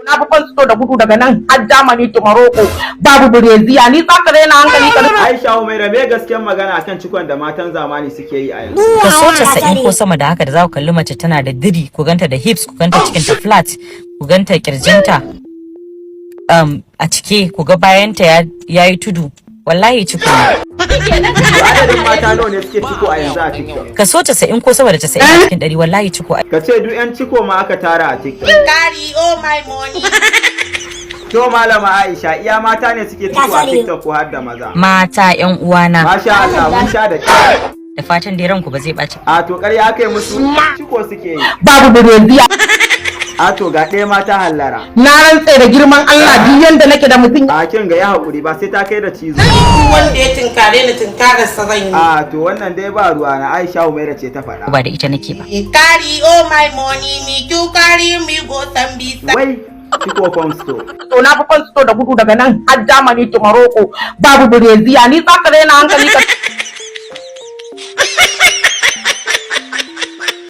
Na fi fansto da gudu daga nan har Germany to Morocco, babu breziya. Ni za ka raina hankali ka? Aisha Umaira, me gaskiyar magana akan cikon da matan zamani suke yi a yanzu? Kaso 90 ko sama da haka da za ku kalli mace tana da diri, ku ganta da hips, ku ganta cikinta flat, ku ganta kirjinta a cike, ku ga bayanta ya yi tudu, wallahi ciko ne. To, adadin mata nawa ne suke ciko a yanzu a TikTok? Kaso 90 ko sama da 90 a cikin 100, wallahi ciko. Ka ce duk 'yan ciko ma aka tara a TikTok. Carry all my money. To, Malama Aisha, iya mata ne suke ciko a TikTok ko har da maza? Mata yan uwana. Masha Allah, mun sha da kyau. Da fatan dai ranku ba zai ɓaci. A to, ƙarya aka yi musu, ciko suke yi. Babu breziya. A to, ga ɗaya mata hallara. Na rantse da girman Allah, duk yanda nake da mutum. A kin ga, ya haƙuri, ba sai ta kai da cizo. Duk wanda ya tinkare ni, tinkararsa zan yi. A to, wannan dai ba ruwa na, Aisha Umaira ce ta faɗa. Ba da ita nake ba. Carry all my money, me you carry me go Sambisa. Wai ciko store. To, na fi fansto da gudu daga nan har Germany to Morocco, babu breziya. Ni za ka raina hankali ka?